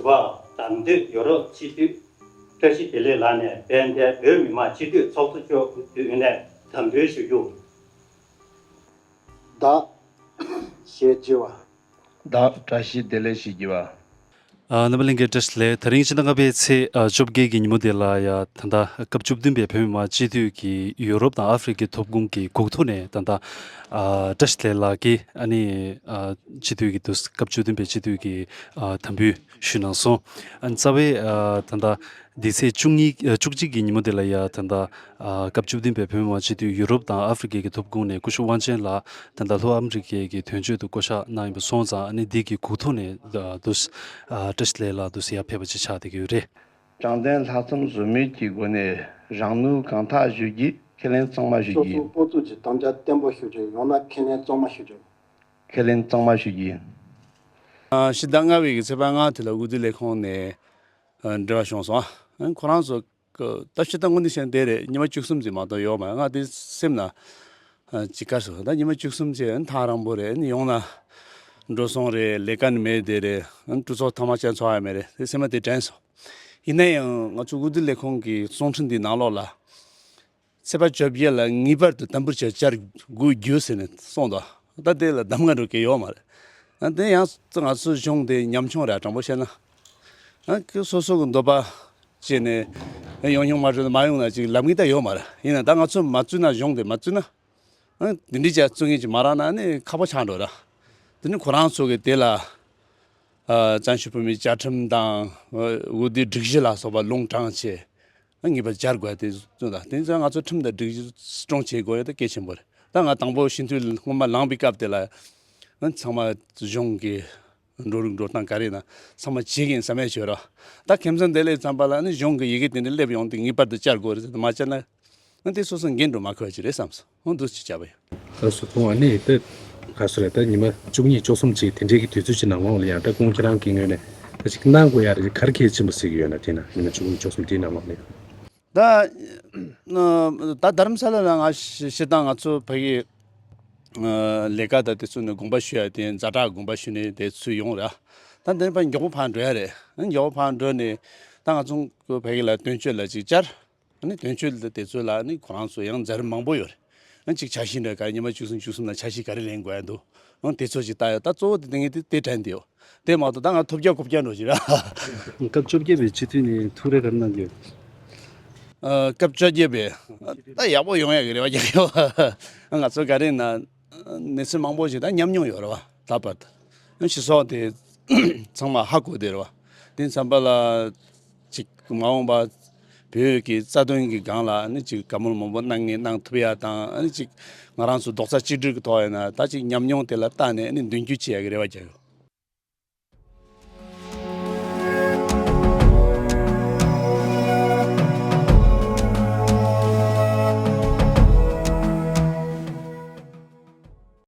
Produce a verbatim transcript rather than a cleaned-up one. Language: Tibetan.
བ། དང་འདོད་ཡོ་རོབ་སྤྱི་འཐུས་བཀྲ་ཤིས་བདེ་ལེགས་ལགས་ནས་དཔལ་ལྡན་བོད་མི་མང་སྤྱི་འཐུས་ཚོགས་གཙོ་མཆོག་གི་ངོས་ནས་དམ་འབུལ་ཞུ་རྒྱུ། བདག་ཞེས་བགྱི་བ། བདག་བཀྲ་ཤིས་བདེ་ལེགས་ཞེས་བགྱི་བ། ཨ། རྣམ་པ་ལྷན་རྒྱས་བཀྲ་ཤིས་བདེ་ལེགས། དེ་རིང་ཕྱི་ཟླ་ལྔ་པའི་ཚེས་ཨ་བཅོ་བརྒྱད་ཀྱི་ཉིན་མོ་དེ་ལ་ཡ་ད་ལྟ་སྐབས་བཅུ་བདུན་པའི་བོད་མི་མང་སྤྱི་འཐུས་ཀྱི་ཡུ་རོབ་དང་ཨ་ཧྥེ་རི་ཁའི་ཐོབ་ཁུངས་ཀྱི་གོ་ཐོག་ནས་ད་ལྟ་ཨ་བཀྲ་ཤིས་བདེ་ལེགས་ལགས་ཀྱིས་ཨ་ནི་ཨ་སྤྱི་འཐུས་ཀྱི་དུས་སྐབས་བཅུ་བདུན་པའི་སྤྱི་འཐུས་ཀྱི་ཨ་དམ་འབུལ་ཞུས་གནང་སོང་། ཨ་རྩ་བའི་ཨ་ད་ལྟ་འདི་ཚེས་བཅུ་གཉིས་ཨ་བཅུ་གཅིག་གི་ཉིན་མོ་དེ་ལ་ཡ་ད་ལྟ་ཨ་སྐབས་བཅུ་བདུན་པའི་བོད་མི་མང་སྤྱི་འཐུས་ཡུ་རོབ་དང་ཨ་ཧྥེ་རི་ཁའི་ཐོབ་ཁུངས་ནས་སྐུ་ཞབས་དབང་ཆེན་ལགས་ད་ལྟ་ལྷོ་ཨ་མི་རི་ཀའི་གི་དོན་གཅོད་དུ་བསྐོ་གཞག་གནང་ཡིན་པ་སོང་ཙང་ཨ་ནི་འདི་གི་གོ་ཐོག་ནས་ཨ་དུས་ཨ་བཀྲ་ཤིས་བདེ་ལེགས་ལགས་དུས་ཡར་ཕེབས་པ་ཅིག་ཆགས་བསྡད་ཀྱི་ཡོད་རེད། དྲང་བདེན་ལྷག་བསམ་གཟུ་མོས་ཀྱི་སྒོ་ནས་རང་ནུས་གང་ཐག་ཞུ་རྒྱུ། ཁས་ལེན་གཙང་མ་ཞུ་སོ་རྒྱུ་སོའི་ཡིན། ཕོ་ཚོད་ཀྱི་དམ་བཅའ་བརྟན་པོ་ཞུ་རྒྱུ་ཡོང་ན་ཁས་ལེན་གཙང་མ་ཞུ་རྒྱུ། ཁས་ལེན་གཙང་མ་ཞུ་རྒྱུ་ཡིན། ཨ་ཕྱི་ཟླ་ལྔ་པའི་གི་ཚེས་པ་ལྔ་དེ་ལ་འོས་བསྡུ་ལས་ཁུངས་ནས་ཨ་འབྲེལ་བ་བྱུང་སོང་། ཨ་ཁོ་རང་ཚོ་ད་ཕྱི་ཟླ་སྔོན་དུ་ཕྱིན་དེ་རེད། ཉི་མ་བཅུ་གསུམ་ཙམ་མ་གཏོགས་ཡོད་མ་རེད། ང་དེ་སེམས་ན་ཨ་ཅིག་དཀའ་སོང་། ད་ཉི་མ་བཅུ་གསུམ་ཙམ་ཐག་རིང་པོ་རེད། ཡོང་ན་འགྲོ་སོང་རེད། ལས་ཀ་ནི་མེད་དེ་རེད། གྲོས་ཚོགས་ཐེངས་མ་གཅིག་ཚོགས་ཡ་མེད་རེད། དེ་སེམས་ན་དེ་དྲན་སོང་། ཡིན་ན་ཡང་ང་ཚོ་འོས་བསྡུ་ལས་ཁུངས་ཀྱི་གསུང་འཕྲིན་འདི་ནང་ལོགས་ལ་ཚེས་པ་བཅོ་བརྒྱད་ལ་ངེས་པར་དུ་དམ་འབུལ་ཆེད་བཅར་དགོས་རྒྱུ་ཟེར་ནས་གསུངས་འདུག་ད་དེ་ལ་གདམ་ག་འགྲོ་མཁན་ཡོད་མ་རེད། ཨ་དེ་ཡང་ང་ཚོ་གཞུང་དེ་ཉམ་ཆུང་རེད། དྲང་པོ་བཤད་ན། ཨ་ཁོ་སོ་སོ་གི་འདོད་པ་བྱས་ནས་ཡོང་མྱོང་མ་རེད། མ་ཡོང་ན་ཅིག་ལབ་མཁན་ད་ཡོད་མ་རེད། ཡིན་ན་ད་ང་ཚོ་མ་བཙུགས་ན། གཞུང་དེ་མ་བཙུགས་ན། ཨ་འདི་འདྲའི་ཅིག་བཙུགས་མཁན་ཅིག་མ་རག་ན་ནི་ཁག་པོ་ཆགས་འགྲོ་ར། དེ་ནི་ཁོ་རང་ཚོ་གི་དེ་ལ་ཨ་བཙན་བྱོལ་བོད་མིའི་བཅའ་ཁྲིམས་དང་འོས་བསྡུའི་སྒྲིག་གཞི་ལ་སོགས་པ་ལུང་དྲངས་བྱས། ངེས་པར་སྦྱར་དགོས་དེ་ཚོ་དང་། དེ་ཚོ་ང་ཚོ་ཁྲིམས་དང་སྒྲིག་གཞི་སྲུང་བྱེད་དགོས་ཡ་དེ་གལ་ཆེན་པོ་རེད། ད་ང་དང་པོ་ཞི་འཐུས་སྔོན་མ་ལངས་པའི་སྐབས་དེ་ལ་ཚང་མ་གཞུང་གི་འགྲོ་ལུགས་འགྲོ་སྟངས་ག་རེ་ཡིན་ན་ཚང་མ་བྱེད་ཀྱི་ཡིན་བསམ་ཡ་བྱོས་རོགས། ད་ཁྱིམ་ཚང་དེ་ལས་ཙམ་པ་ལ་ནི་གཞུང་གི་ཡི་གེ་དེ་འདྲ་སླེབས་ཡོང་དུས་ངེས་པར་དུ་བཅར་དགོས་རེད་ཟེར། མ་བཅར་ན་ང་དེ་སོ་སོ་འགན་འགྲོ་མ་ཁོ་ཡ་ཅི་རེད་བསམ་སོང་། འོ་འདུག་ཅིག་བྱ་བ་ཡིན། ལགས་སོ། ཁོང་ཨ་ནི་དེ་ག་སུ་རེད། ད་ཉི་མ་བཅུ་གཉིས་བཅུ་གསུམ་ཅིག་དེ་འདྲའི་གི་དུས་ཚོད་ཅིག་ནང་ལོགས་ལ་ཡང་ད་ཁོང་ཁྱེད་རང་གི་ངོས་ནས་ད་ཅིག་གནང་དགོས་ཡ་རེད། ག་རེ་གལ་ཆེན་པོ་གཟིགས་ཀྱི་ཡོད་ན། དེ་ན་ཉི་མ་བཅུ་གཉིས་བཅུ་གསུམ་དེའི་ནང་ལོགས་ལ་ཡང་། ད་ད་རྡ་རམ་ས་ལ་ལ་ང་ཤི་ཤི་དང་ང་ཚོ་ཕ་གི་ལས་ཀ་དང་དེ་ཚོ་ནས་དགོངས་པ་ཞུ་ཡ་དེ་ཛ་དྲག་དགོངས་པ་ཞུ་ནས་དེ་ཚུར་ཡོང་ར། ད་འདི་ཕར་མགྱོགས་པོ་ཕར་འགྲོ་ཡ་རེད། མགྱོགས་པོ་ཕར་འགྲོ་ནས་ད་ང་ཚོ་ཕ་གི་ལ་དོན་གཅོད་ལ་ཅིག་བཅར། ཨ་ནི་དོན་གཅོད་དེ་ཚོ་ལ་ནི་ཁོ་རང་ཚོ་ཡང་འཛིན་རིམ་མང་པོ་ཡོད་རེད། ཨ་ནི་གཅིག་འཆར་གཞི་འདྲ་ག་ཉི་མ་བཅུ་གསུམ་བཅུ་གསུམ་ལ་འཆར་གཞི་ག་རེ་ལེན་དགོས་ཡ་འདུག་ཨ་དེ་ཚོ་ཅིག་ལྟ་ཡ། ད་གཙོ་བོ་དེ་དེ་ངས་དེ་དེ་དྲན་དེ་ཡོད། དེ་མ་གཏོགས་ད་ང་ཐོབ་རྒྱག་རྐུབ་རྒྱག་འགྲོ་ཞིག་ར། སྐབས་བཅོ་བརྒྱད་པའི་སྤྱི་འཐུས་ནས་ཐུགས་རེ་ག་རེ་གནང་རྒྱུ། ཨ་སྐབས་བཅོ་བརྒྱད་པའི་ད་ཡག་པོ་ཡོང་ཡ་གི་རེ་བ་རྒྱག་ཡོད། ང་ཚོ་ག་རེ་ན། གནས་ཚུལ་མང་པོ་ཞིག་ད་ཉམས་མྱོང་ཡོད་རེད་བ། ད་བར་དུ་སྤྱི་ཚོགས་དེ་ཚང་མ་ཧ་གོ་བསྡད་རེད་བ། དེ་ཙམ་པ་ལ་ཅིག་མ་འོངས་པ་བོད་ཀྱི་རྩ་དོན་གྱི་སྒང་ལ་ནི་ཅིག་བཀའ་མོལ་མང་པོ་གནང་ངེས་གནང་ཐུབ་ཡ་དང་། ཨ་ནི་ཅིག་ང་རང་ཚོ་རྡོག་རྩ་གཅིག་སྒྲིལ་གྱི་ཐོག་ཡིན་ན་ད་ཅིག་ཉམས་མྱོང་དེ་ལ་བལྟས་ནས་ནི་མདུན་སྐྱོད་བྱེད་ཡ་གི་རེ་བ་རྒྱག་ཡོད།